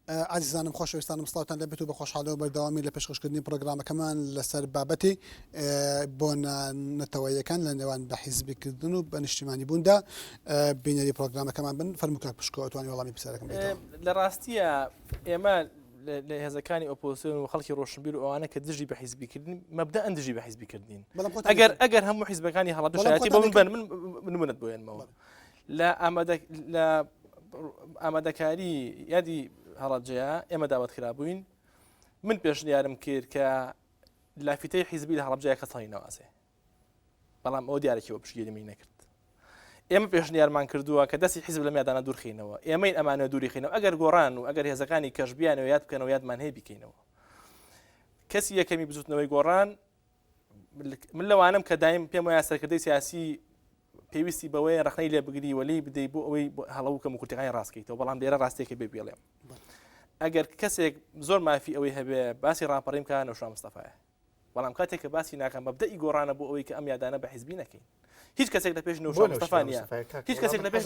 ئازیزانم خۆشەویستانم سڵاوتان لێبێت و بە خۆشحاڵیەوە بەردەوامی لە پێشکەشکردنی پرۆگرامەکەمان لەسەر بابەتی بۆنە نەتەوەیەکان لە نێوان بە حیزبیکردن و بە نیشتیمانی بووندا بینەری پرۆگرامەکەمان بن فەرموو کاک پشکۆ ئەتوانی وەڵامی پرسیارەکەم بدەیتەوە. لە ڕاستیە ئێمە لە هێزەکانی ئۆپۆزیسیۆن و خەڵکی ڕۆشنبیر و ئەوانە کە دژی بە حیزبیکردن مەبدەئەن دژی بە حیزبیکردنین ئەگەر ئەگەر هەموو حیزبەکانی هەڵەبجە شایەتی بۆ من بن من نمونەت بۆ هێنمەوە لە ئامادە لە ئامادەکاری یادی هەڵەبجەیە ئێمە داوەت کرابووین من پێشنیارم کرد کە لافیتەی حیزبی لە هەڵەبجەیە کەس هەڵی نەوازێ بەڵام ئەوە دیارەکی بۆ پشتگیری منی نەکرد ئێمە پێشنیارمان کردووە کە دەستی حیزب لە میادانە دوورخینەوە ئێمەین ئەمانە دووری خینەوە ئەگەر گۆڕان و ئەگەر هێزەکانی کەش بیانەوە یاد بکەنەوە یادمان هەیە بیکەینەوە کەسی یەکەمی بزوتنەوەی گۆڕان من لەوانم کە دایم پێم وایە سەرکردەی سیاسی پێویستی بەوەیە ڕخنەی لێ بگری وەلی بدەی بۆ ئەوەی هەڵە و کەموکورتەکانی ڕاستکەیتەوە بەڵام لێرە ڕاستێکە بێ بێڵێم ئەگەر کەسێک زۆر مافی ئەوەی هەبێ باسی ڕاپەڕیم کە نەوشا مستەفایە بەڵام کاتێک کە باسی ناکەم مەبدەئی گۆڕانە بۆ ئەوەی کە ئەم یادانە بە حیزبی نەکەین هیچ کەسێک لە پێش نەوشا مستەفا نییە هیچ کەسێک لە پێش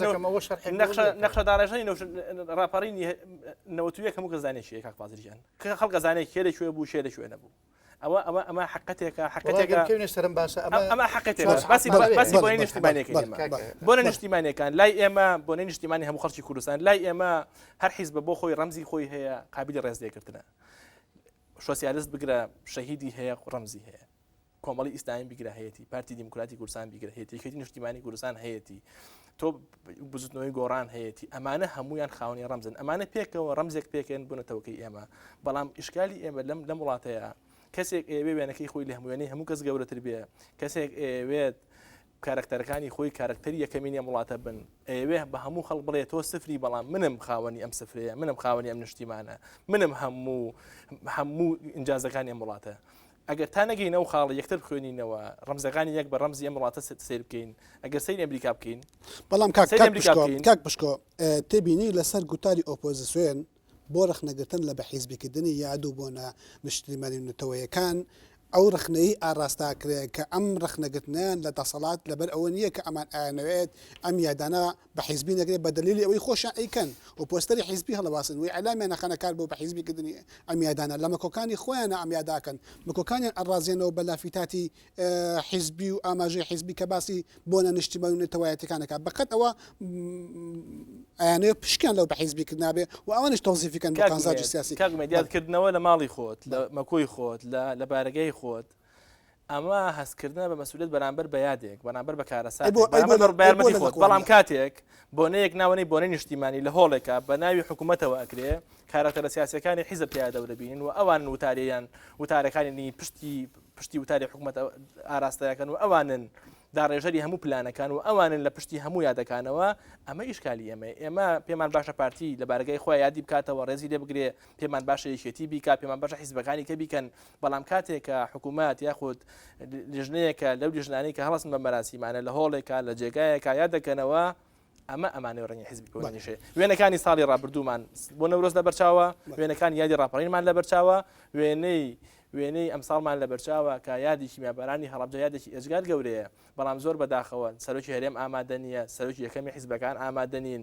نەخشە داڕێژەی ڕاپەڕینی 91 هەموو کەس زانێکی کاک فازل گیان کە خەڵک ئەزانێت کێ لە کوێ بوو کێ لە کوێ نەبوو ئەوە ئەوە ئەمە حقەتێکە حقەتێکە کەونە سەرم باسە ئەمە ئەمە حقەتێکە باسی باسی بۆنەی نیشتیمانیەکەی ئێمە بۆنە نیشتیمانیەکان لای ئێمە بۆنەی نیشتیمانی هەموو خەڵکی کوردستان لای ئێمە هەر حیزبە بۆ خۆی ڕەمزی خۆی هەیە قابلی ڕێزلێکردنە شۆسیالست بگرە شەهیدی هەیە ڕەمزی هەیە کۆمەڵی ئیسلامی بگرە هەیەی پارتی دیموکراتی کوردستان بگرە هەیەی یەکێتی نیشتیمانی کوردستان هەیەی تۆ بزوتنەوەی گۆڕان هەیەی ئەمانە هەمویان خاوەنی ڕەمزن ئەمانە پێکەوە ڕەمزێک پێکەن بوونەتەوەکەی ئێمە بەڵام ئیشکالی ئێمە لەم لەم وڵاتەیە کەسێک ئەوێ وێنەکەی خۆی لە هەموێنەی هەموو کەس گەورەتر بێ کەسێک ئەوێت کارەکتەرەکانی خۆی کارەکتەری یەکەمینی ئەم وڵاتە بن، ئەیەوێ بە هەموو خەڵک بڵێ تۆ سفری بەڵام منم خاوەنی ئەم سفرەیە، منم خاوەنی ئەم نیشتیمانە، منم هەموو هەموو ئینجازەکانی ئەم وڵاتە. ئەگەر تا نەگەینە ئەو خاڵە یەکتر بخوێنینەوە، ڕەمزەکانی یەک بە ڕەمزی ئەم وڵاتە سەیر بکەین، ئەگەر سەیری ئەمریکا بکەین، بەڵام کاک سەیری کاک ئەمریکا پشکۆ بکەین، کاک پشکۆ تێبینی لەسەر گوتاری ئۆپۆزسیۆن بۆ ڕەخنەگرتن لە بەحیزبیکردنی یاد و بۆنە نیشتیمانی و نەتەوەیەکان، ئەو ڕەخنەی ئاڕاستاکرێ کە ئەم ڕەخنەگرتنەیان لە دەسەڵات لەبەر ئەوە نییە کە ئەمان ئەیانەوێت ئەم یادانە بە حیزبی نەکرێت بە دەلیلی ئەوەی خۆشیان ئەیکەن و پۆستەری حیزبی هەڵەواسن و ئیعلامیان ئەخەنە کار بۆ بەحیزبی کردنی ئەم یادانە لە مەکۆکانی خۆیانە ئەم یادە ئەکەن مەکۆکانیان ئەڕازێنەوە بە لافیتاتی حیزبی و ئاماژەی حیزبی کە باسی بۆنە نیشتیمانی و نەتەوایەتیەکان ئەکات بەقەد ئەوە ئەیانەوێت پشکیان لەو بەحیزبی کردنابێ و ئەوانیش تەوزیفی کەن بۆ کاک قازانجی ئومێد، سیاسی کاک ئومێد بەڵێ. یادکردنەوە لە ماڵی خۆت لە مەکۆی خۆت لە لە بارەگای خۆت ئەمە هەستکردنە بە مەسئولیەت بەرامبەر بە یادێک بەرامبەر بە ئەی کارەساتێک بۆ ئەی بۆ بەرامبەر لە بە ئەی بۆ یارمەتی لە خۆت مەکۆ بەڵام نییە؟ کاتێک بۆنەیەک ناوەنەی بۆنەی نیشتیمانی لە هۆڵێکە بە ناوی حکوومەتەوە ئەکرێ کارەکتەرە سیاسیەکانی حیزب تیا دەورەبینن و ئەوان وتاریان وتارەکانی پشتی پشتی وتاری حکومەت ئاراستەیەکەن و ئەوانن داڕێژەری هەموو پلانەکان و ئەوانن لە پشتی هەموو یادەکانەوە ئەمە ئیشکالی ئێمە ئێمە پێمان باشە پارتی لە بارگای خۆی یادی بکاتەوە ڕێزی لێ بگرێ پێمان باشە یەکێتی بیکا پێمان باشە حیزبەکانی کە بیکەن بەڵام کاتێک کە حکوومەت یاخود لیژنەیەکە لەو لیژنانەی کە هەڵسن بە مەراسیمانە لە هۆڵێکە لە جێگایەکە یاد دەکەنەوە ئەمە ئەمانەوە ڕەنگی حیزبی پێوە نیشێ وێنەکانی ساڵی ڕابردوومان بۆ نەورۆز لەبەرچاوە وێنەکانی یادی ڕاپەڕینمان لەبەرچاوە وێنەی وێنەی ئەمساڵمان لەبەرچاوە کە یادی کیمیابارانی هەڵەبجە یادێکی ئێجگار گەورەیە بەڵام زۆر بەداخەوە سەرۆکی هەرێم ئامادە نییە سەرۆکی یەکەمی حیزبەکان ئامادە نین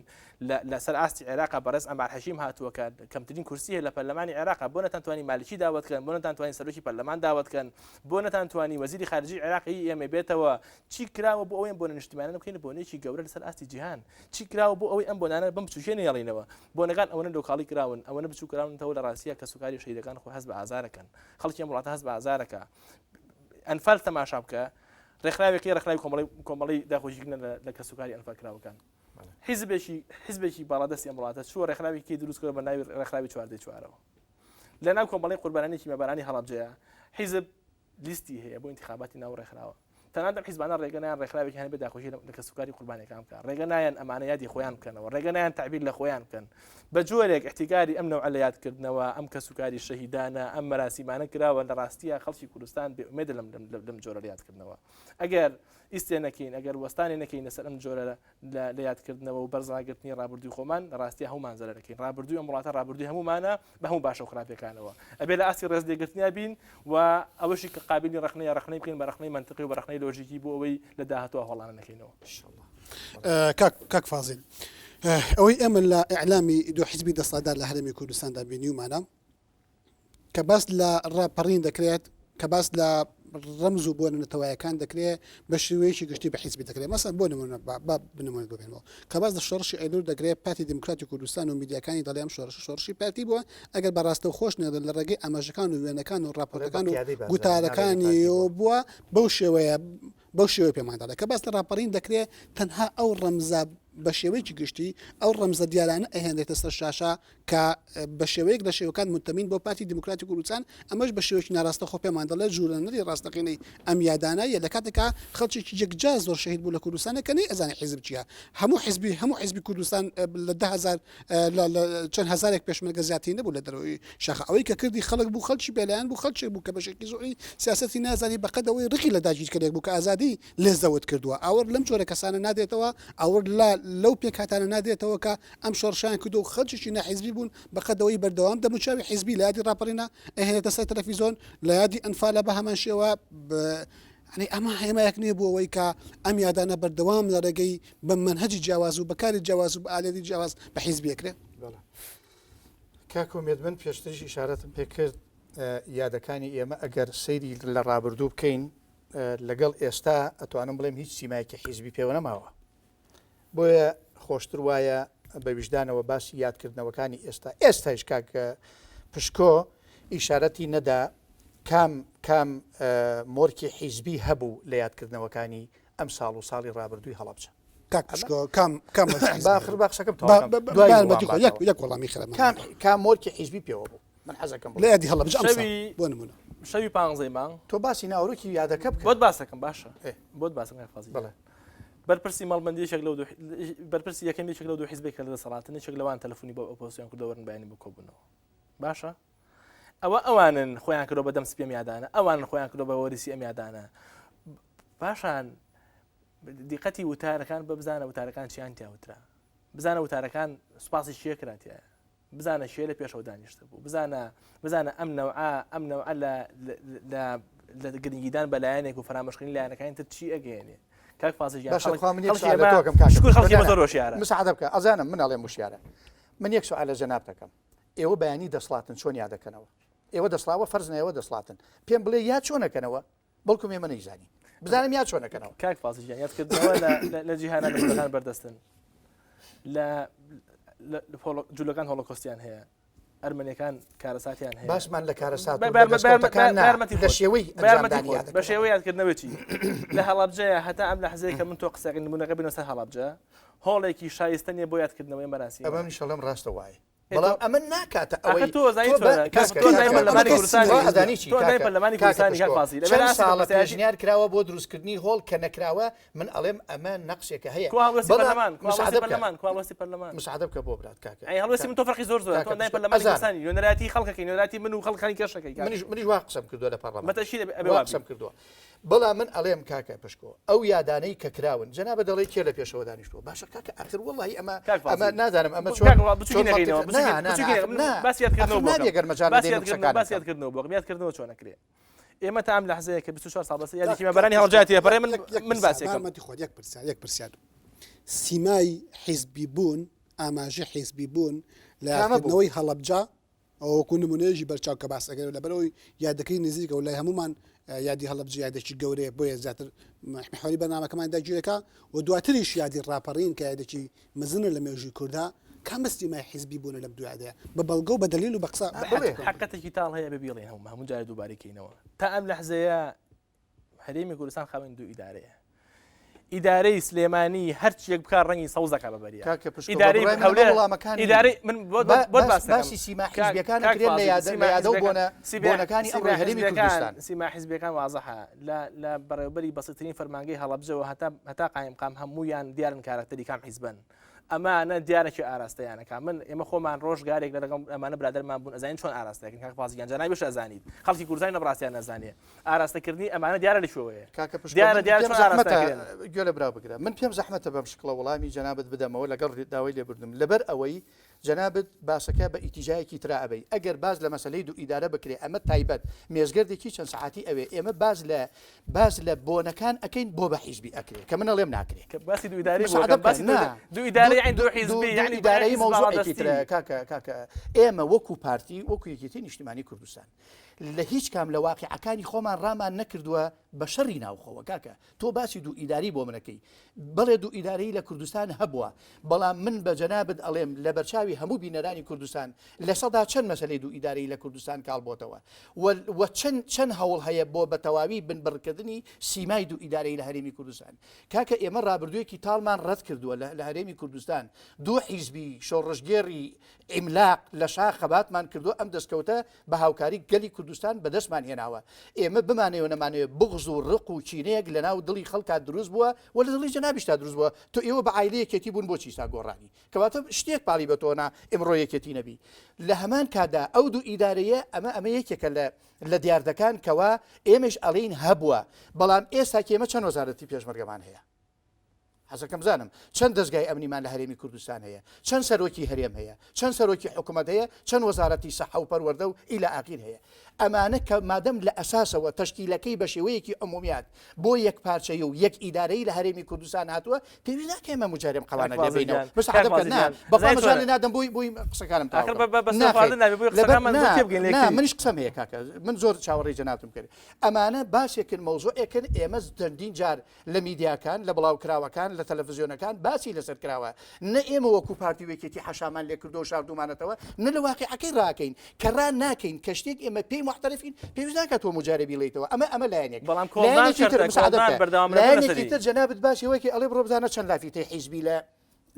لەسەر ئاستی عێراق بەڕێز عەمار حەکیم هاتووە کە کەمترین کورسی هەیە لە پەرلەمانی عێراق بۆ نەتانتوانی مالکی داوەت کەن بۆ نەتانتوانی سەرۆکی پەرلەمان داوەت کەن بۆ نەتانتوانی وەزیری خارجی عێراقی ئێمە بێتەوە چی کراوە بۆ ئەوەی ئەم بۆنە نیشتیمانە بکەینە بۆنەیەکی گەورە لەسەر ئاستی جیهان؟ چی کراوە بۆ ئەوەی ئەم بۆنانە بەم بچووکیە نەیەڵینەوە؟ بۆنەکان ئەوەنە لۆکاڵی کراون، ئەوەنە بچووک کراونەتەوە لە ڕاستیا کەسوکاری شەهیدەکان خۆ هەست بە ئازارەکەن. خەڵکی ئەم وڵاتە هەست بە ئازارەکا. ئەنفال تەماشا بکە، ڕێکخراوێکی ڕێکخراوی کۆمەڵی کۆمەڵی داخۆشیکردنە لە کەسوکاری ئەنفالکراوەکان. حیزبێکی حیزبێکی باڵادەستی ئەم وڵاتە چووە ڕێکخراوێکی دروست کردووە بە ناوی ڕێکخراوی چواردەی چوارەوە. لەناو کۆمەڵی قوربانیانی کیمیابارانی هەڵەبجەیە حیزب لیستی هەیە بۆ ئینتیخاباتی ناو ڕێکخراوە. تەنانەت ئەم حیزبانە ڕێگە نایەن ڕێکخراوێکی هەبێت داخۆشی لە کەسوکاری قوربانیەکان بکات، ڕێگە نایەن ئەمانە یادی خۆیان بکەنەوە، ڕێگە نایەن تەعبیر لە خۆیان بکەن. بە جۆرێک ئیحتیکاری ئەم نەوعە لە یادکردنەوە، ئەم کەسوکاری شەهیدانە، ئەم مەراسیمانە کراوە، لە ڕاستیا خەڵکی کوردستان بێ ئومێدە لەم لەم جۆرە لە یادکردنەوە. ئەگەر ئیستێ نەکەین، ئەگەر وەستانێ نەکەین لەسەر ئەم جۆرە لە یادکردنەوە و بەرز ڕاگرتنی ڕابردووی خۆمان، لە ڕاستیا هەموومان زەرەر ئەکەین. ڕابردووی ئەم وڵاتە ڕابردووی هەموومانە بە هەموو باشە و خراپیەکانەوە. ئەبێ لە ئاستی ڕێزلێگرتنیا بین و ئەوەشی کە قابیلی ڕەخنەیە ڕەخنەی بکەین بە ڕەخنەی مەنتقی و بە ڕەخنەی لۆژیکی بۆ ئەوەی لە داهاتووا هەڵانە نەکەینەوە. کاک کاک فازیل. ئەوەی ئێمە لە ئیعلامی دوو حیزبی دەسەڵاتدار لە هەرێمی کوردستاندا بینیومانە کە باس لە ڕاپەڕین دەکرێت کە باس لە ڕەمز و بۆنە نەتەوایەکان دەکرێت بە شێوەیەکی گشتی بە حیزبی دەکرێت مەسەن بۆ نمونە با بنمونە ببێنەوە کە باس لە شۆڕشی ئەیلول دەکرێت پارتی دیموکراتی کوردستان و میدیاکانی دەڵێ ئەم شۆڕش شۆڕشی پارتی بووە ئەگەر بە ڕاستە خۆش نێڵێن لە ڕێگەی ئاماژەکان و وێنەکان و ڕاپۆرتەکان و گوتارەکانی بووە بەو شێوەیە بەو شێوەیە پێمان دەڵێ کە باس لە ڕاپەڕین دەکرێ تەنها ئەو ڕەمزە بە شێوەیەکی گشتی ئەو ڕەمزە دیارانە ئەهێنرێتە سەر شاشە کە بە شێوەیەک لە شێوەکان متەمین بۆ پارتی دیموکراتی کوردستان ئەمەش بە شێوەیەکی ناڕاستەخۆ پێمان دەڵێ جوولەنەری ڕاستەقینەی ئەم یادانە یە لە کاتێکا خەڵکێکی یەکجار زۆر شەهید بوو لە کوردستانە کە نەیئەزانی حیزب چییە هەموو حیزبی هەموو حیزبی کوردستان لە 10000 لە چەند هەزارێک پێشمەرگە زیاتری نەبوو لە دەرەوەی شاخە ئەوەی کە کردی خەڵک بوو خەڵکی بێلایەن بوو خەڵکێک بوو کە بەشێکی زۆری سیاسەتی نازانی بەقەد ئەوەی ڕقی لە داگیرکەرێک بوو کە ئازادی لێ زەوت کردووە ئاوڕ لەم جۆرە کەسانە نادرێتەوە ئاوڕ لە لەو پێکهاتانە نادرێتەوە کە ئەم شۆڕشیان کردو و خەڵکێکی ناحیزبی بوون بەقەد ئەوەی بەردەوام دەموچاوی حیزبی لە یادی ڕاپەڕینە ئەهێنێتە سەر تەلەفیزۆن لە یادی ئەنفالە بە هەمان شێوە یانی ئەمە هێمایەک نییە بۆ ئەوەی کە ئەم یادانە بەردەوام لە ڕێگەی بە مەنهەجی جیاواز و بە کاری جیاواز و بە ئالێتی جیاواز بە حیزبی ئەکرێ. بەڵێ کاک ئومێد من پێشتریش ئیشارەتم پێ کرد یادەکانی ئێمە ئەگەر سەیری لە ڕابردوو بکەین لەگەڵ ئێستا ئەتوانم بڵێم هیچ سیمایەکی حیزبی پێوە نەماوە بۆیە خۆشتر وایە بە ویژدانەوە باسی یادکردنەوەکانی ئێستا ئێستایش کاک پشکۆ ئیشارەتی نەدا کام کام مۆرکی حیزبی هەبوو لە یادکردنەوەکانی ئەم ساڵ و ساڵی ڕابردووی هەڵەبجە. کاک پشکۆ کام کام مۆرکی حیزبی باخر با قسەکەم با تەواو با کەم دوای با وەڵام یارمەتی خۆ یەک باتەوە یەک وەڵامی خێرا کام مامۆستا. کام مۆرکی حیزبی پێوە بوو من حەزەکەم لە بڵێم یادی هەڵەبجە ئەمساڵ شەوی بۆ نمونە. شەوی پانزەی مانگ تۆ باسی ناوەرۆکی یادەکە بکە بۆت باسەکەم باشە ئێ. بۆت باسەکەم کاک فازیل بەڵێ بەرپرسی مەڵبەندی یەکێک لەو دوو بەرپرسی یەکەم یەکێک لەو دوو حیزبێک کە لە دەسەڵاتن یەکێک لەوان تەلەفۆنی بۆ ئۆپۆزسیۆن کردەوە وەرن بەیانی بۆ کۆبوونەوە باشە ئەوە ئەوانن خۆیان کردو بە دەم سپی ئەم یادانە ئەوانن خۆیان کردو بە وەریسی ئەم یادانە پاشان دیقەتی وتارەکان بە بزانە وتارەکان چیان تیا وترا بزانە وتارەکان سوپاسی شێ کرا تایە بزانە شێ لە پێشەوە دانیشتە بوو بزانە بزانە ئەم نەوعە ئەم نەوعە لە لە لە گرنگیدان بە لایەنێک و فەرامۆشکردنی لایەنەکانی تر چی ئەگەیەنێ کاک فازل گیان باشە خەڵک خوا من یەک خەڵکی سوال لە ئێمە تۆ ئەکەم کاکە شکور پشکۆ خەڵکی ئێمە نا زۆر هۆشیارە مساعدە بکە ئەزانم من ئەڵێم وشیارە من یەک سوال لە جەنابت ئەکەم ئێوە بەیانی دەسڵاتن چۆن یادەکەنەوە ئێوە دەسڵاوە فەرز نە ئێوە دەسڵاتن پێم بڵێ یا چۆن ئەکەنەوە بەڵکم ئێمە نەیزانین بزانم یا چۆن ئەکەنەوە کاک فازل گیان یادکردنەوە لە لە جیهانە نمونەکان بەردەستن لە لە جولەکان هۆڵۆکۆستیان هەیە ئەرمەنیەکان کارەساتیان هەیە باسمان لە کارەسات بە- بە- بە- دەستکەوتەکان بە- نا یارمەتی لە خۆت. شێوەی بە یارمەتی ئەنجامدانی خۆت. یادەکەنەوە. بە شێوەی یادکردنەوە چی لە هەڵەبجەیە هەتا ئەم لەحزەیە کە من تۆ قسەکەین نمونەکە بینە سەر هەڵەبجە هۆڵێکی شایستە نییە بۆ یادکردنەوەی مەراسیمە ئەمە منیش ئەڵێم ڕاستە وایە ئێ بەڵام تۆ- ئەمە ناکاتە ئەخە ئەوەی تۆ زانی تۆ بە- چۆنە؟ کاکە، تۆ زانی کاکە، پەرلەمانی کاکە، کوردستانی تۆ ئەزانی چی تۆ زانی کاکە؟ پەرلەمانی کاکە کوردستانی کاک پشکۆ، فازیل ئەبێ چەند ئاستی ساڵە بەرپرسیارەتی پێشنیار کراوە بۆ دروستکردنی هۆڵ کە نەکراوە من ئەڵێم ئەمە نەقسێکە هەیە کوا هەڵوێستی بەڵام پەرلەمان کوا هەڵوێستی مساعدە بکە پەرلەمان کوا هەڵوێستی پەرلەمان مساعدە بکە بۆ برات کاکە ئەی هەڵوێستی من تۆ فەرقی زۆر زۆرە تۆ کاکە ئەندامی پشکۆ، پەرلەمانی ئەزانم. کوردستانی نوێنەرایەتی خەڵکەکەی نوێنەرایەتی من و خەڵکانی کەشەکەی کاکە منیش منیش وا قسەم کردووە لە پەرلەمان بە تەئکید ئەبێ وا وا بی. قسەم کردووە بەڵام من ئەڵێم کاکە پشکۆ ئەو یادانەی کە کراون جەنابت دەڵێی کێ لە پێشەوە دانیشتووە باشە کاکە ئاخر وەڵاهی ئەمە کاک ئەمە فازیل نازانم ئەمە ب- چۆن کاک وڵا بچووکی چۆن نەکەینەوە مەنتیق بچووکی نا نا بچووکی نا نەکەین. نا باسی یادکردنەوە ئاخر بۆ نابێ بکەم گەر مەجال باسی بدەین و یادکردنەوە قسەکانم باسی بکەم یادکردنەوە بۆ بکەم یادکردنەوە چۆن ئەکرێ ئێمە تا ئەم لەحزەیە کە 24 ساڵ بەسەر یادی کاک کیمیابارانی پشکۆ هەڵەبجە یەک تێپەڕێ من یەک یەک من پرسیار باسێکم بارمەتی خۆت یەک پرسیار یەک پرسیار سیمای حیزبی بوون ئاماژەی حیزبی بوون لە کامە بوو یادکردنەوەی هەڵەبجە ئەوە وەکو نمونەیەکی بەرچاو کە باس ئەکرێت لەبەرئەوەی یادەکەی نزیکە و لای هەمومان یادی هەڵەبجە یادێکی گەورەیە بۆیە زیاتر محوەری بەرنامەکەمان داگیرەکە و دواتریش یادی ڕاپەڕین کە یادێکی مەزنە لە مێژووی کووردا کامە سیمای حیزبی بوونە لەم دویادەیە بە بەڵگە و بە دەلیل و بە قسە بڵێ. حقیقەتێکی تاڵ هەیە بێ بیڵێین هەموو هەموو جارێ دووبارەی کەینەوە تا ئەم لەحزەیە هەرێمی کوردستان خاوەن دوو ئیدارەیە ئیدارەی سلێمانی هەرچیەک بکات ڕەنگی سەوز دەکات بە بەریا کاکە پشکۆ بە ئیدارەی بڕوای من ئەمە هەولێر وڵامەکان نین. ئیدارەی من بۆت با- بۆت باس باس دەکەم باسی سیما کاک حیزبیەکان کاک ئەکرێت لە فازیل یادە سیما لە یادە و حیزبیەکان بۆنە سیما بۆنەکانی سیما ئەمڕۆی هەرێمی حیزبیەکان کوردستان سیما حیزبیەکان وازحە لە لە بەڕێوەبەری بەسیترین فەرمانگەی هەڵەبجەوە هەتا هەتا قایمقام هەموویان دیارن کارەکتەری کام حیزبن ئەمانە دیارە کێ ئاراستەیان ئەکا من ئێمە خۆمان ڕۆژگارێک لە لەگەڵ ئەمانە برادەرمان بوون ئەزانین چۆن ئاراستەکەن کاک فازیل گیان جەنابیش ئەزانیت خەڵکی کوردستانی لە بەڕاستیان نازانێ ئاراستەکردنی ئەمانە دیارە لە کوێوەیە کاکە پشکۆ دیارە من دیارە پێم چۆن زەحمەتە ئاراستەکرێن گوێ لە برا بگرە من پێم زەحمەتە بەم شکڵە وەڵامی جەنابت بدەمەوە لەگەڵ داوای لێبوردنم لەبەر ئەوەی جەنابت باسەکە بە ئیتیجایەکی ترا ئەبەی ئەگەر باس لە مەسەلەی دوو ئیدارە بکرێ ئەمە تایبەت مێزگردێکی چەند سەعاتی ئەوێ ئێمە باس لە باس لە بۆنەکان ئەکەین بۆ بە حیزبی ئەکرێ کە من ئەڵێم ناکرێ کە باسی دوو ئیدارەی بۆ مساعدە ئەکەم بکە باسی نا دوو ئیدارەی دوو یعنی دوو حیزبی یعنی ئیدارەی مەوزوعێکی ترە کاکە کاکە ئێمە وەکو پارتی وەکو یەکێتی نیشتیمانی کوردستان لە هیچ کام لە واقعەکانی خۆمان ڕامان نەکردووە بە شەڕی ناوخۆوە کاکە تۆ باسی دوو ئیداری بۆ منەکەی بەڵێ دوو ئیدارەی لە کوردستان هەبووە بەڵام من بە جەنابت ئەڵێم لە بەرچاوی هەموو بینەرانی کوردستان لە سەدا چەند مەسەلەی دوو ئیدارەی لە کوردستان کاڵ بۆتەوە و چەند چەند هەوڵ هەیە بۆ بە تەواوی بنبڕکردنی سیمای دوو ئیدارەی لە هەرێمی کوردستان کاکە ئێمە ڕابردوویەکی تاڵمان ڕەت کردووە لە هەرێمی کوردستان دوو حیزبی شۆڕشگێڕی عیملاق لە شاخ خەباتمان کردووە ئەم دەستکەوتە بە هاوکاری گەلی کوردستان بەدەستمان هێناوە. ئێمە بمانەوێ نەمانەوێ بوغز و ڕق و کینەیەک لەناو دڵی خەڵکا دروست بووە و لە دڵی جەنابیشتا دروست بووە. تۆ ئێوە بە عایلەی یەکێتی بوون بۆچی ئیستا گۆڕانی؟ کەواتە شتێک پاڵی بە تۆ نا ئیمڕۆ یەکێتی نەبی. لە هەمان کاتدا ئەو دوو ئیدارەیە ئەمە ئەمە یەکێکە لە لە دیاردەکان کەوا ئێمەیش ئەڵێین هەبووە بەڵام ئێستا کە ئێمە چەند وەزارەتی پێشمەرگەمان هەیە؟ حەزەکەم بزانم چەند دەزگای ئەمنیمان لە هەرێمی کوردستان هەیە، چەند سەرۆکی هەرێم هەیە، چەند سەرۆکی حکومەت هەیە، چەند وەزارەتی سەحە و پەروەردە و ئیلا ئاخیر هەیە. ئەمانە کە مادەم لە ئەساسەوە تەشکیلەکەی بە شێوەیەکی عمومیات بۆ یەکپارچەیی و یەک ئیدارەیی لە هەرێمی کوردستان هاتووە، پێویست ناکا ئێمە مجارێم قەوانە لێ بێینەوە. بەس عادە بکە نا بەخوا مەجالێ نادەم بۆی بۆی قسەکانم تەواو بکەم. ناخێر لەبەر نا نا منیش قسەم هەیە کاکە من زۆر چاوەڕێی جەنابتم کرد. ئەمانە باسێکن مەوزوعێکن ئێمە چەندین جار لە میدیاکان، لە بڵاوکراوەکان، لە تەلەفزیۆنەکان باسی لەسەر کراوە. نە ئێمە وەکو پارتی و یەکێتی حەشامان لێ کردووە و شاردوومانەتەوە، نە لە واقیعەکەی ڕاکەین. کە ڕا ناکەین، کە شتێک ئێمە پێی موعتەرفین، پێویست ناکات تۆ مجارێ بیڵێیتەوە. ئەمە ئەمە لایەنێک. بەڵام کۆڵدان لایەنێکی تر، شەرتە، مساعدە کۆڵدان بکە. بەردەوام نەبوون لایەنێکی لەسەری. تر جەنابت باسی ئەوەی کەی ئەڵێ بڕۆ بزانە چەند لافیتەی حیزبی لە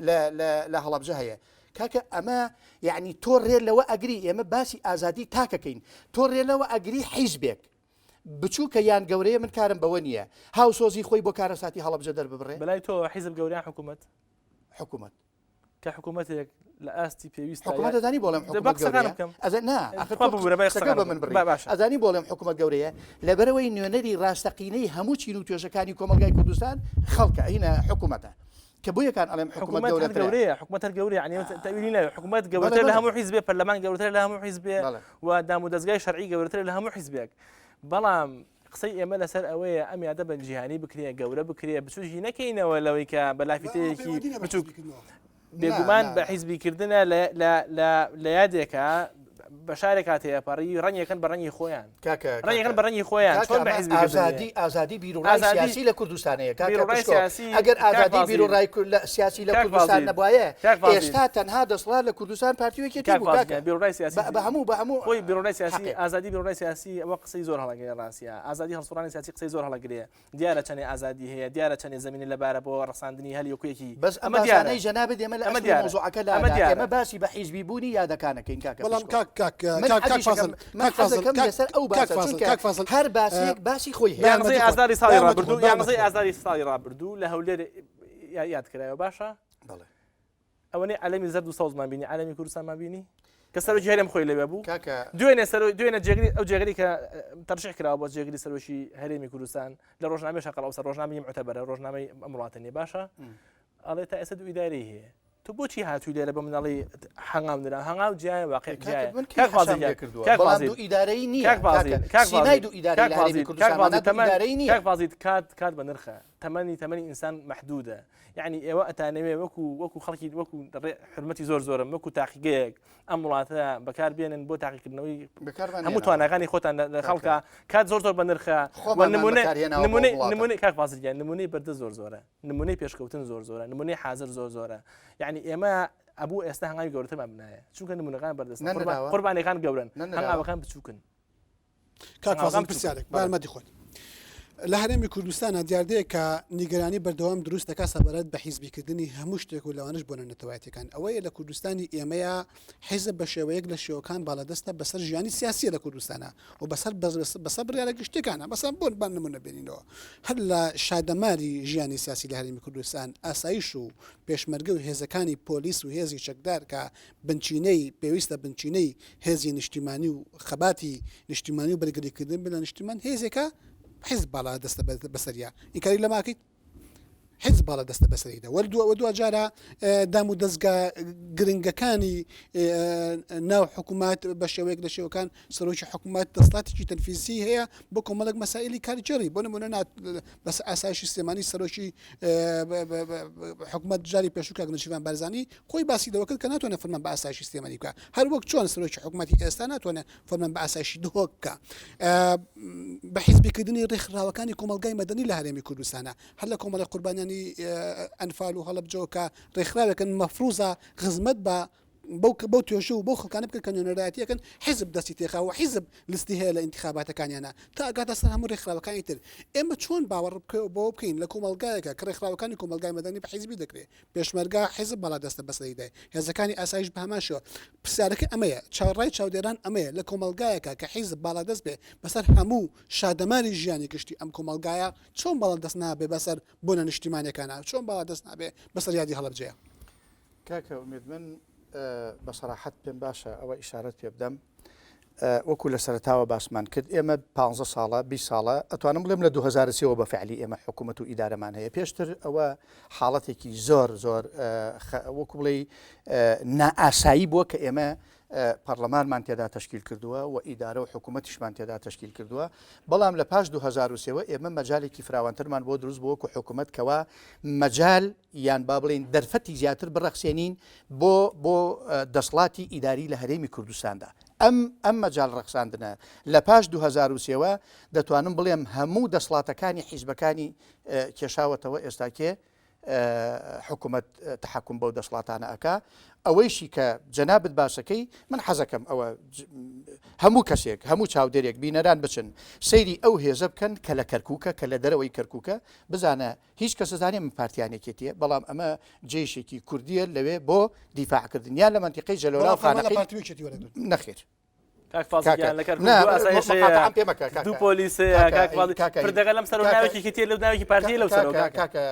لە لە لە هەڵەبجە هەیە. کاکە ئەمە یەعنی تۆ ڕێ لەوە ئەگری، ئێمە باسی ئازادی تاکەکەین، تۆ ڕێ لەوە ئەگری حیزبێک بچووکە یان گەورەیە من کارم بەوە نییە هاوسۆزی خۆی بۆ کارەساتی هەڵەبجە دەرببڕێ. بەلای تۆوە حیزب گەورە یان حکوومەت؟ حکوومەت. کە حکوومەتێک لە ئاستی پێویست حکوومەت ئەزانی بۆڵێم حکوومەت گەورەیە ئەزە نا ئاخر تۆ ببورە بای قسەکە بە من بڕی باشە ئەزانی بۆڵێم حکوومەت گەورەیە لەبەرەوەی نوێنەری ڕاستەقینەی هەموو چین و توێژەکانی کۆمەڵگای کوردستان خەڵکە ئینە حکوومەتە کە بۆ یەکان ئەڵێم حکوومەت گەورەترە گەورەیە حکوومەت هەر گەورەیە یعنی تەویلی ناوێ حکوومەت گەورەترە لە هەموو حیزبێ پەرلەمان گەورەترە لە هەموو حیزبێ و دام و دەزگای شەرعی گەورەترە لە هەموو حیزبێک بەڵام قسەی ئێمە لەسەر ئەوەیە ئەم یادە بە جیهانی بکرێ گەورە بکرێ بچووکی نەکەینەوە لەوەی کە بە لافیتەیەکی بچووک بێگومان بە حیزبیکردنە لە یادێکە بە شارێکا تێپەڕی ڕەنگێکن بە ڕەنگی خۆیان کاکە ڕەنگێکن بە ڕەنگی خۆیان چۆن بە حیزبی ئازادی ئازادی بیرۆڕای سیاسی لە کوردستانەیە کاکە بیرۆڕای پشکۆ سیاسی ئەگەر کاک ئازادی فازیل بیرۆڕای کورد لە سیاسی لە کاک کوردستان فازیل نەبوایە کاک فازیل ئێستا تەنها دەسەڵات لە کوردستان پارتی و یەکێتی کاک بوو فازیل کاکە گیان بیرۆڕای سیاسی بە بە هەموو بە هەموو خۆی بیرۆڕای سیاسی حەقێک ئازادی بیرۆڕای سیاسی ئەوە قسەی زۆر هەڵەگرێ ڕاستە ئازادی هەڵسوڕانی سیاسی قسەی زۆر هەڵەگرێ دیارە چەنێ ئازادی هەیە، دیارە چەنێ زەمینە لەبارە بۆ ڕەخساندنی هەلی وەکویەکی. بەس ئەم ئەمە دیارە. باسانەی جەنابت ئێمە لە ئەمە ئەسلی دیارە. مەوزوعەکە ئەمە لادا، دیارە. ئێمە باسی بە حیزبی بوونی یادەکان ئەکەین کاکە بەڵام پشکۆ. کاک کاک من کاک کاک حەزیش فازل ئەکەم من کاک فازل حەزەکەم کاک لەسەر ئەو کاک باسە فازل چونکە کاک فازل هەر باسێک باسی خۆی هەیە. یانزەی بەیانمەتی خۆت ئازاری ساڵی بەیانمەتی خۆت ڕابردوو بەیانمەتی یانزەی خۆت. ئازاری ساڵی ڕابردوو لە هەولێر یاد کرایەوە باشە؟ بەڵێ. ئەوەنەی عەلەمی زەرد و سەوزمان بینی عەلەمی کوردستانمان بینی کە سەرۆکی هەرێم خۆی لەوێ بوو کاکە دوێنێ سەرۆ دوێنێ جێگری ئەو جێگری کە تەرشیح کراوە بۆ جێگری سەرۆکی هەرێمی کوردستان لە ڕۆژنامەی شەقەڵ ئەوسا ڕۆژنامەی معتەبەرە ڕۆژنامەی ئەم وڵاتە نییە باشە ئەڵێ تا ئێستا دوو ئیدارەی هەیە تۆ بۆچی هاتووی لێرە بە مناڵی هەنگاو نرا هەنگاو جیایە واقع کاکە جیایە من کەی کاک فازیل حەشام گیان لێ کردووە کاک بەڵام فازیل دوو ئیدارەیی نییە کاک فازیل کاکە کاک سیمای فازیل دوو ئیدارەی کاک لە هەرێمی فازیل کاک کوردستان فازیل مانا دوو تەمەن ئیدارەیی نییە کاک فازیل کات کات بە نرخە تەمەنی تەمەنی ئینسان مەحدودە یعنی ئێوە ئەتانەوێ وەکو وەکو خەڵکی وەکو حرمەتی زۆر زۆرم وەکو تاقیگەیەک ئەم وڵاتە بەکار بێنن بۆ تاقیکردنەوەی هەموو تواناکانی خۆتان لە خەڵکە کات زۆر زۆر بە نرخە نمونە نمونەی نمونەی کاک فازیل گیان نمونەی بەردە زۆر زۆرە نمونەی پێشکەوتن زۆر زۆرە نمونەی حاضر زۆر زۆرە یعنی ئێمە ئەبوو ئێستا هەنگاوی گەورەترمان بنایە چونکە نمونەکان بەردەست قوربانەکان گەورن هەنگاوەکان بچووکن کاک فازڵ پرسیارێک بە یارمەتی خۆت لە هەرێمی کوردستانە دیاردەیە کە نیگەرانی بەردەوام دروست دەکات سەبارەت بە حیزبیکردنی هەموو شتێک و لەوانش بۆنە نەتەوایەتەکان ئەوەیە لە کوردستانی ئێمەیە حیزب بە شێوەیەک لە شێوەکان باڵادەستە بەسەر ژیانی سیاسیە لە کوردستانە و بەسەر بەسەر بڕیارە گشتەکانە بەسەر بۆن بان نمونە بێنینەوە هەر لە شادەماری ژیانی سیاسی لە هەرێمی کوردستان ئاسایش و پێشمەرگە و هێزەکانی پۆلیس و هێزی چەکدار کە بنچینەی پێویستە بنچینەی هێزی نیشتیمانی و خەباتی نیشتیمانی و بەرگریکردن بن لە نیشتیمان هێزێکە حیزب باڵا دەستە بەسەریا ئینکاری لەماکەیت؟ حیزب باڵا دەستە بەسەریدا وە دووە دواجارە دام و دەستگا گرنگەکانی ناو حکوومەت بە شێوەیەک لە شێوەکان سەرۆکی حکوومەت دەسڵاتێکی تەنفیزی هەیە بۆ کۆمەڵێک مەسائلی کارگێڕی بۆ نمونە بەس ئاسایشی سلێمانی سەرۆکی حکوومەت جاری پێشوو کاک نەچیرڤان بارزانی خۆی باسی لەوە کرد کە ناتوانێت فەرمان بە ئاسایشی سلێمانی بکە هەر وەک چۆن سەرۆکی حکوومەتی ئێستا ناتوانێت فەرمان بە ئاسایشی دهۆک بکە بە حیزبیکردنی ڕێکخراوەکانی کۆمەڵگای مەدەنی لە هەرێمی کوردستانە هەر لە کۆمەڵی قوربانیانی ئەنفال و هەڵەبجەوە کە ڕێکخراوێکن مەفروزە خزمەت بە بەو بەو توێژە و بەو خەڵکانە بکەن کە نوێنەرایەتی ئەکەن حیزب دەستی تێخا و حیزب لستی هەیە لە ئینتخاباتەکانیانە تا ئەگاتە سەر هەموو ڕێکخراوەکانی تر ئێمە چۆن باوەڕ بەوە بکەین لە کۆمەڵگایەکە کە ڕێکخراوەکانی کۆمەڵگای مەدەنی بە حیزبی دەکرێ پێشمەرگە حیزب باڵادەستە بەسەریدای هێزەکانی ئاسایش بە هەمان شێوە پرسیارەکە ئەمەیە چاوەڕای چاودێران ئەمەیە لە کۆمەڵگایەکە کە حیزب باڵادەست بێ بەسەر هەموو شادەماری ژیانی گشتی ئەم کۆمەڵگایە چۆن باڵادەست نابێ بەسەر بۆنە نیشتیمانیەکانا چۆن باڵادەست نابێ بەسەر یادی هەڵەبجەیە؟ کاکە ئومێد من بە سەراحەت پێم باشە ئەوە ئیشارەت پێ بدەم وەکو لە سەرتاوە باسمان کرد ئێمە 15 ساڵە 20 ساڵە ئەتوانم بڵێم لە 2023ەوە بە فعلی ئێمە حکوومەت و ئیدارەمان هەیە پێشتر ئەوە حاڵەتێکی زۆر زۆر وەکو بڵێ نائاسایی بووە کە ئێمە پەرلەمانمان تێدا تەشکیل کردووە و ئیدارە و حکوومەتیشمان تێدا تەشکیل کردووە بەڵام لە پاش 2023ەوە ئێمە مەجالێکی فراوانترمان بۆ دروست بووە وەکو حکوومەت کەوا مەجال یان با بڵێین دەرفەتی زیاتر بڕەخسێنین بۆ بۆ دەسڵاتی ئیداری لە هەرێمی کوردستاندا. ئەم ئەم مەجال ڕەخساندنە لە پاش 2003 وە دەتوانم بڵێم هەموو دەسڵاتەکانی حیزبەکانی کێشاوەتەوە ئێستاکێ حکوومەت تحکم بەو دەسڵاتانە ئەکا ئەوەیشی کە جەنابت باسەکەی من حەزەکەم ئەوە هەموو کەسێک هەموو چاودێرێک بینەران بچن سەیری ئەو هێزە بکەن کە لە کەرکووکە کە لە دەرەوەی کەرکووکە بزانە هیچ کەس ئەزانێ من پارتیان یەکێتیە بەڵام ئەمە جەیشێکی کوردیە لەوێ بۆ دیفاع کردن یان لە مەنتیقەی جەلۆلا و بەڵام فەرمان لە خانەقین پارتی و یەکێتی وەرەگرت. نەخێر کاک فازڵ کاکە گیان لە کەرکوک نا دوو ئاسایش هەیە مقاطعەم پێ مەکە دوو کاکە پۆلیس هەیە کاکە کاک فازڵ کاکە پردەکە لەم سەر و کاکە ناوێکی یەکێتیە لەو ناوێکی پارتیە لەو سەرەوە کاکە کاکە کاکە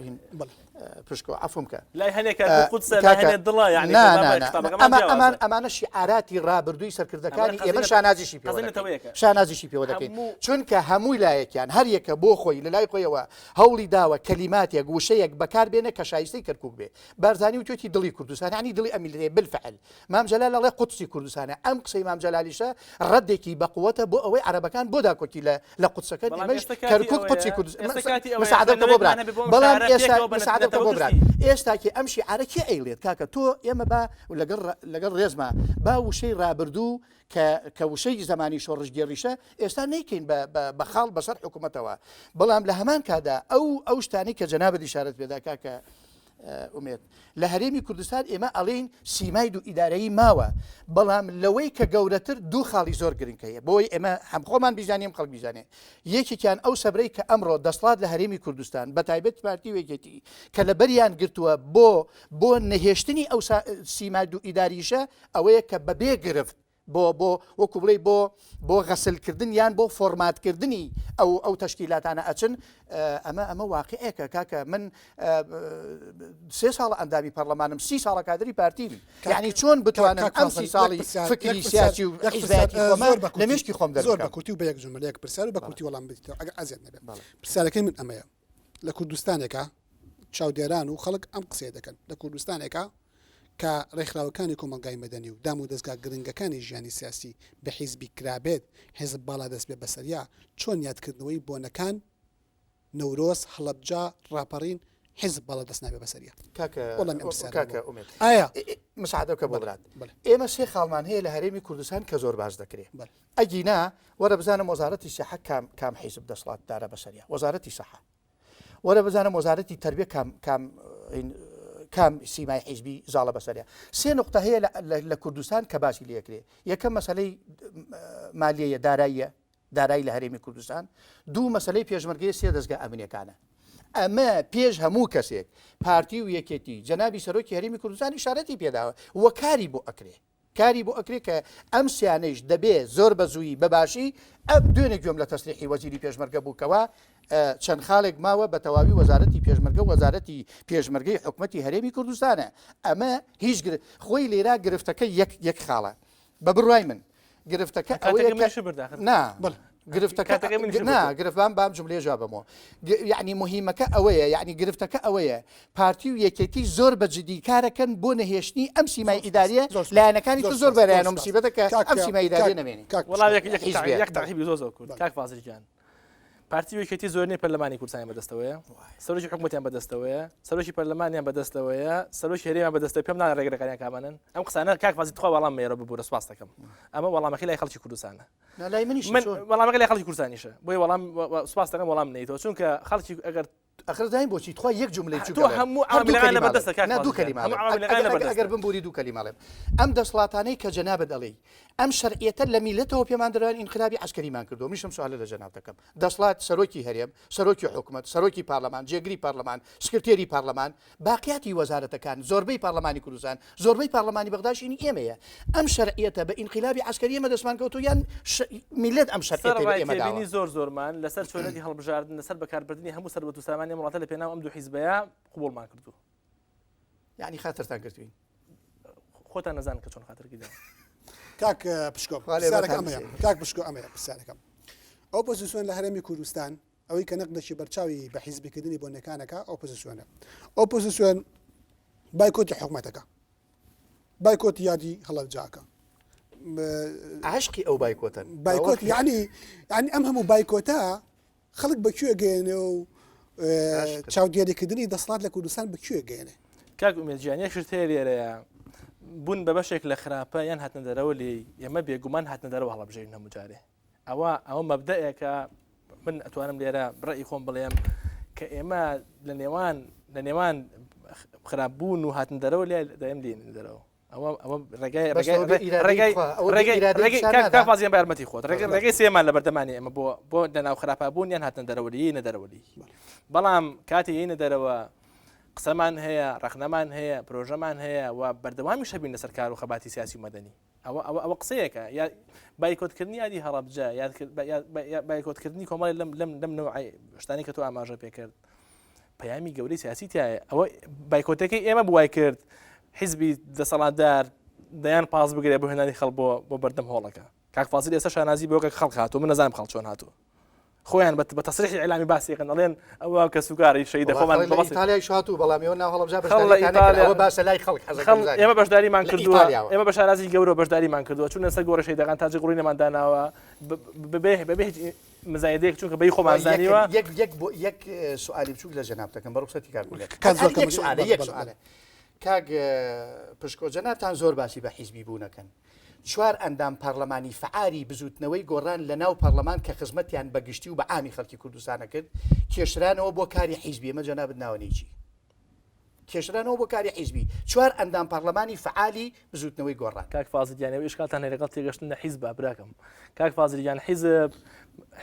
هین بەڵێ. پشکۆ عەفوم کە لای هەنێ کەرکوک قودسە لای کاکە هەنێ دڵە یعنی نا خۆ نا بابە نا خطابەکەمان ئەمە ئەمان جیاوازە ئەمانە شیعاراتی ڕابردووی ئەمانە سەرکردەکانی ئێمە قەزیە شانازیشی پێوە قەزیە دەکەین نەتەوەیەکە شانازیشی پێوە دەکەین هەموو چونکە هەموو لایەکیان هەر یەکە بۆ خۆی لە لای خۆیەوە هەوڵی داوە کەلیماتێک وشەیەک بەکار بێنێ کە شایستەی کەرکوک بێ. بارزانی وتوێتی دڵی کوردستان یانی دڵی ئەم میللەتەیە بالفعل. مام جەلال ئەڵێ قودسی کوردستانە. ئەم قسەی مام جەلالیشە ڕەدێکی بە قوەتە بۆ ئەوەی عەرەبەکان بۆ داکۆکی لە لە قودسەکەن بەڵام ئێمەیش ئێستا کاتی کەرکوک ئەوەیە قودسی کوردستان ئێستا کاتی ئەوەیە مساعدە بکە بۆ برات خوێندنەوەیەکمان هەبێ بۆ ئەم بەڵام شارە ئێستا پێکەوە بە مساعدە بکە نەتەوە بۆ برات گشتی. ئێستا کێ ئەم شیعارە کێ ئەیڵێت کاکە تۆ ئێمە با لەگەڵ لەگەڵ ڕێزما با وشەی ڕابردوو کە کە وشەی زمانی شۆڕشگێڕیشە ئێستا نەیکەین بە بە بە خاڵ بەسەر حکوومەتەوە بەڵام لە هەمان کادا ئەو ئەو شتانەی کە جەنابت ئیشارەت پێدا کاکە ئومێد لە هەرێمی کوردستان ئێمە ئەڵێین سیمای دوو ئیدارەیی ماوە بەڵام لەوەی کە گەورەتر دوو خاڵی زۆر گرنگ هەیە بۆی ئێمە هەم خۆمان بیزانین خەڵک بیزانێ یەکێکیان ئەو سەبرەی کە ئەمڕۆ دەسڵات لە هەرێمی کوردستان بە تایبەت پارتی و یەکێتی کە لەبەریان گرتووە بۆ بۆ نەهێشتنی ئەو سیمای دوو ئیداریشە ئەوەیە کە بەبێ گرفت بۆ بۆ وەکو بڵێی بۆ بۆ غەسل کردن یان بۆ فۆرمات کردنی ئەو ئەو تەشکیلاتانە ئەچن ئەمە ئەمە واقعێکە کاکە من سێ ساڵە ئەندامی پەرلەمانم سی ساڵە کادری پارتیم یعنی چۆن بتوانم ئەم سی ساڵی فکری سیاسی و حیزبایەتی خۆمە لە مێشکی خۆم زۆر بە کورتی و بە یەک جوملە یەک پرسیار و بە کورتی وەڵام بدەیتەوە ئەگەر ئەزیەت نەبێت پرسیارەکەی من ئەمەیە لە کوردستانێکا چاودێران و خەڵک ئەم قسەیە دەکەن لە کوردستانێکا کە ڕێکخراوەکانی کۆمەڵگای مەدەنی و دام و دەزگا گرنگەکانی ژیانی سیاسی بە حیزبی کرابێت حیزب باڵادەست بێ بەسەریا چۆن یادکردنەوەی بۆنەکان نەورۆز هەڵەبجە ڕاپەڕین حیزب باڵادەست نابێ بەسەریا کاکە وەڵامی ئەم پرسیارە کاکە بۆ. ئومێد ئایا مساعدە بکە بۆ بەڵێ، برات بەڵێ. ئێمە سێ خاڵمان هەیە لە هەرێمی کوردستان کە زۆر باس دەکرێ بەڵێ. ئەگینا وەرە بزانم وەزارەتی سیحە کام کام حیزب دەسڵاتدارە بەسەریا وەزارەتی سەحە وەرە بزانم وەزارەتی تربیە کام کام کام سیمای حیزبی زاڵە بەسەریا سێ نقطە هەیە لە کوردستان کە باسی لەکرێ یەکەم مەسلەی مالیەیە داراییە دارایی لە هەرێمی کوردستان دوو مەسلەی پێشمەرگەیە سێ دەستگا ئەمنیەکانە ئەمە پێش هەموو کەسێک پارتی و یەکێتی جەنابی سەرۆکی هەرێمی کوردستان ئیشارەتی پێداوە وەکاری بۆ ئەکرێ کاری بۆ ئەکرێ کە ئەم سیانەیش دەبێ زۆر بە زوویی بە باشی ئەم دوێنێ گوێم لە تەسریحی وەزیری پێشمەرگە بوو کەوا چەند خاڵێک ماوە بە تەواوی وەزارەتی پێشمەرگە و وەزارەتی پێشمەرگەی حکومەتی هەرێمی کوردستانە ئەمە هیچ خۆی لێرا گرفتەکە یەک یەک خاڵە بە بڕوای من گرفتەکە ئەوەیە کە نا. گرفتەکە کاتەکەی منیش نا بۆ تۆ. گرفت بام بام جملەیە جواب بەمەوە یعنی مهمەکە ئەوەیە یعنی گرفتەکە ئەوەیە پارتی و یەکێتی زۆر بە جدی کارەکەن بۆ نەهێشتنی ئەم سیمای ئیداریە زۆر سوپاس. لایەنەکانی زۆر تر زۆر سوپاس. بەرایان زۆر و سوپاس. مسیبەتە کە کاک ئەم سیمای ئیداریە کاک نەمێنێ کاک وەڵام پشکۆ یەک یەک حیزبێ. یەک تەعقیبی زۆر زۆر کورت کاک فازل گیان پارتی و یەکێتی زۆرینەی پەرلەمانی کوردستانی بەدەستەوەیە سەرۆکی حکوومەتیان بەدەستەوەیە سەرۆکی پەرلەمانیان بەدەستەوەیە سەرۆکی هەرێمیان بەدەستەوە پێم ناڵێ ڕێگرەکانیان کامانن ئەم قسانە کاک فازی تخوا وەڵام مەیەرەوە ببورە سوپاس دەکەم ئەمە وەڵامەکەی لای خەڵکی کوردستانە نا لای منیش من وەڵامەکە لای خەڵکی کوردستانیشە بۆیە وەڵام سوپاس دەکەم وەڵام نەیتەوە چونکە خەڵکی ئەگەر ئەخر دایم بۆچی تخوا یەک جملەی تۆ هەموو عاملەکان لەبەردەستە کاک نا دوو فازل گیان. کەلیمە هەموو ئەڵێم. عاملەکان ئەگەر- لەبەردەستە. ئەگەر بمبوری دوو کەلیمە ئەڵێم ئەم دەسڵاتانەی کە جەنابت ئەڵێی ئەم شەرعیەتە لە میلەتەوە پێمان دەران ئینقلابی عەسکەریمان کردووە منیش ئەم سوالە لە جەناب دەکەم دەسڵات سەرۆکی هەرێم سەرۆکی حکومەت سەرۆکی پارلەمان جێگری پارلەمان سکرتێری پارلەمان باقیاتی وەزارەتەکان زۆربەی پارلەمانی کوردستان زۆربەی پارلەمانی بەغداش هینی ئێمەیە ئەم شەرعیەتە بە ئینقلابی عەسکەری ئێمە دەستمان کەوتووە یان میللەت ئەم شەرعیەتەی بە سەرەڕای ئێمە داوە؟ تێبینی زۆر زۆرمان لەسەر چۆنێتی هەڵبژاردن لەسەر بەکاربردنی هەموو سەروەت و سامانی ئەم وڵاتە لە پێناو ئەم دوو حیزبەیا قبوڵمان کردووە. یانی خاترتان گرتوین؟ خۆتان نەزانن کە چۆن خاتر گیراوە. کاک پشکۆ پرسیارەکە ئەمەیە کاک پشکۆ ئەمەیە پرسیارەکەم ئۆپۆزیسیۆن لە هەرێمی کوردستان ئەوەی کە نەقدێکی بەرچاوی بە حیزبیکردنی بۆنەکانەکە ئۆپۆزیسیۆنە ئۆپۆزیسیۆن بایکۆتی حکومەتەکە بایکۆتی یادی هەڵەبجاکە عاشقی ئەو بایکۆتەن بایکۆت یعنی یعنی ئەم هەموو بایکۆتە خەڵک بە کوێ گەێنێ و چاودێریکردنی دەسڵات لە کوردستان بە کوێ گەێنێ کاک ئومێد گیان یەک شت هەیە لێرەیە بوون بە بەشێک لە خراپە یان هاتنە دەرەوە لێی ئێمە بێگومان هاتنە دەرەوە هەڵەبژێرین هەموو جارێ ئەوە ئەوە مەبدەئێکە من ئەتوانم لێرە ڕێی خۆم بڵێم کە ئێمە لە نێوان لە نێوان خراپ بوون و هاتن دەرەوە لێ دەم لێن دەرەوە ئەوە ئەوە ڕێگای ڕێگای ڕێگای کافازیان بە یارمەتی خۆت ڕێگەی ڕێگەی سێمان لە بەردەمانی ئێمە بۆ بۆ لەناو خراپا بوون یان هاتن دەرەوە لێ نە دەرەوە لی بەڵام کاتی یینە دەرەوە قسەمان هەیە ڕەخنەمان هەیە پرۆژەمان هەیە و بەردەوامی شەبین لەسەر کار و خەباتی سیاسی و مەدەنی ئەوە ئەوە ئەوە قسەیەکە یا بایکۆتکردنی یادی هەڵەبجە بایکۆتکردنی کۆمەڵی لەم لەم لەم نەوعی شتانی کە تۆ ئاماژە پێکرد پەیامی گەورەی سیاسی تایە ئەوە بایکۆتەکەی ئێمە بوای کرد حیزبی دەسەڵاتدار دەیان پاس بگرێ بۆ هێنانی خەڵ بۆ بۆ بەردەم هۆڵەکە کاک فازیل ئێستا شانازی بۆ کە خەڵک هاتوو من نەزانم خەڵک چۆن هاتووە خۆیان بە تەسریحی ئیعلامی باسی ئەکەن ئەڵێن ئەوە کەسوکاری شەهیدە خۆمان خەڵک لە ئیتالیایش هاتوو بەڵام ئێوە ناو هەڵەبجە خەڵک لە بەشداریتان نەکرد ئیتالیا ئەوە باسە لای خەڵک حەزەکەم خەڵک بزانین ئێمە بەشداریمان لە کردووە ئیتالیاوە ئێمە بە شانازی گەورەوە بەشداریمان کردووە چوونە سەر گۆڕی شەهیدەکان تاجی گوڕینەمان داناوە بەبێ بەبێ هیچ مزایدەیەک چونکە بەی خۆمان یەک زانیوە یەک یەک بۆ یەک سوالی بچووک لە جەناب دەکەم بە ڕوخسەتی کاک گولێ کاک زۆر هەر کەم یەک سوالە بەڵێ یەک بەڵێ سوالە کاک پشکۆ جەنابتان زۆر باسی بە حیزبی بوونەکەن چوار ئەندام پەڕلەمانی فەعالی بزوتنەوەی گۆڕان لە ناو پەڕلەمان کە خزمەتیان بە گشتی و بە عامی خەڵکی کوردستان ئەکرد کێشرانەوە بۆ کاری حیزبی ئەمە جەنابت ناوەنەی چی؟ کێشرانەوە بۆ کاری حیزبی چوار ئەندام پەڕلەمانی فەعالی بزوتنەوەی گۆڕان. کاک فازل گیان ئێوە ئیشکالتان هەیە لەگەڵ تێگەشتن لە حیزبا براکەم کاک فازل گیان حیزب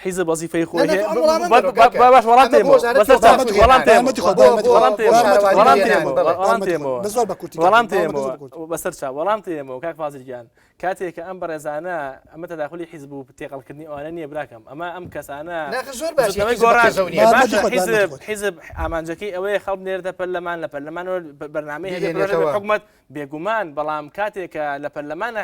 حیزب وەزیفەی خۆی نا نا هەیە تۆ ئەم وەڵامە با- مەدەرەوە با- کاکە با- باش وەڵام ئەمە بۆ تێمەوە وەزارەتی بەسەر چاو وەزارەتی وەڵام هێنان تێمەوە بارمەتی خۆ بۆ بارمەتی بۆ وەڵام بۆ تێمەوە شارەوانی وەڵام هێنان تێمەوە بەڵێ وەڵام بارمەتی خۆ تێمەوە بە زۆر بە کورتی کاک وەڵام بارمەتی زۆر تێمەوە بە کورتی بەسەر چاو وەڵام تێمەوە کاک فازل گیان کاتێک کە ئەم بەڕێزانە ئەمە تەداخولی حیزب و تێکەڵکردنی ئەوانە نییە براکەم ئەمە ئەم کەسانە ناخە زۆر باشی بزوتنەوەی حیزب بە گۆڕان قێزەونیە باشە بارمەتی خۆت حیزب بارمەتی خۆت حیزب ئامانجەکەی ئەوەیە خەڵک بنێرێتە پەرلەمان لە پەرلەمانەوە بەرنامەی هەبێ پرۆژە بێ بهێنێتەوە حکومەت بێگومان بەڵام کاتێک کە لە پەرلەمانە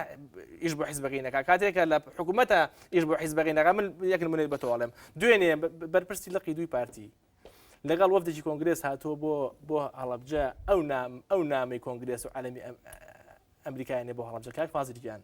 ئیش بۆ حیزبەکەی نەکا کاتێک کە لە حکوومەتە ئیش بۆ حیزبەکەی نەکا من یەک نمونەی بە تۆ ئەڵێم دوێنێ بەرپرسی لقی دووی پارتی لەگەڵ وەفدێکی کۆنگرێس هاتووە بۆ بۆ هەڵەبجە ئەو نام ئەو نامەی کۆنگرێس و عەلەمی ئەمریکایانێ بۆ هەڵەبجە کاک فازیل گیان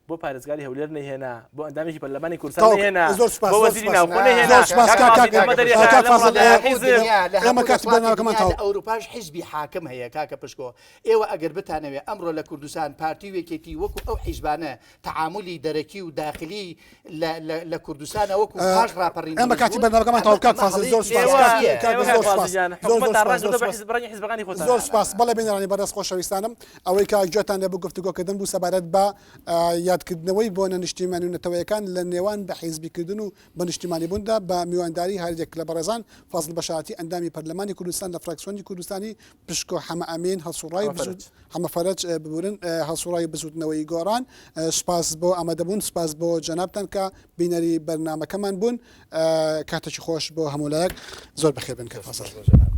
بۆ پارێزگاری هەولێر نەیهێنا بۆ ئەندامێکی پەرلەمانی کوردستان تاوەکو نەیهێنا زۆر سوپاس بۆ زۆر وەزیری سوپاس ناوخۆ نا نەیهێنا زۆر سوپاس کاک کاک فازیل کاک ئەمە کاک دەریخا کاک لەم فازل وڵاتە ئێ، حیزب دنیا لە ئێمە هەموو کاتی دەسەڵاتی بەرنامەکەمان دنیا لە تەواو ئەوروپاش حیزبی حاکم هەیە کاکە پشکۆ ئێوە ئەگەر بتانەوێ ئەمڕۆ لە کوردستان پارتی و یەکێتی وەکو ئەو حیزبانە تەعامولی دەرەکی و داخلی لە لە لە کوردستانە وەکو پاش ڕاپەڕین ئێمە دروست کاتی بوون بەرنامەکەمان ئەمە تەواو کاک ئەمە فازل زۆر هەڵەیەکی سوپاس ئێوە کاک سیاسییە کاک ئێوە زۆر کاک سوپاس فازل گیان زۆر زۆر حکومەتان سوپاس ڕەنگ زۆر کردووە بە سوپاس حیزب ڕەنگی حیزبەکانی خۆتان زۆر سوپاس بەڵێ بینەرانی بەڕێز خۆشەویستانم ئەوەی کە گوێتان لێ بوو گفتوگۆکردن بوو سەبارەت بە یادکردنەوەی بۆنە نیشتیمانی و نەتەوەیەکان لە نێوان بە حیزبیکردن و بە نیشتیمانیبووندا بە میوانداری هەریەک لە بەڕێزان فازڵ بەشارەتی ئەندامی پەرلەمانی کوردستان لە فراکسیۆنی کوردستانی پشکۆ حەمە ئەمین هەڵسوڕاوی حەمە فەرەج. حەمە فەرەج ببورن هەڵسوڕاوی بزوتنەوەی گۆڕان سوپاس بۆ ئامادەبوون سوپاس بۆ جەنابتان کە بینەری بەرنامەکەمان بوون کاتێکی خۆش بۆ هەموو لایەک زۆر بەخێر بێن کاک فازڵ. زۆر جەناب.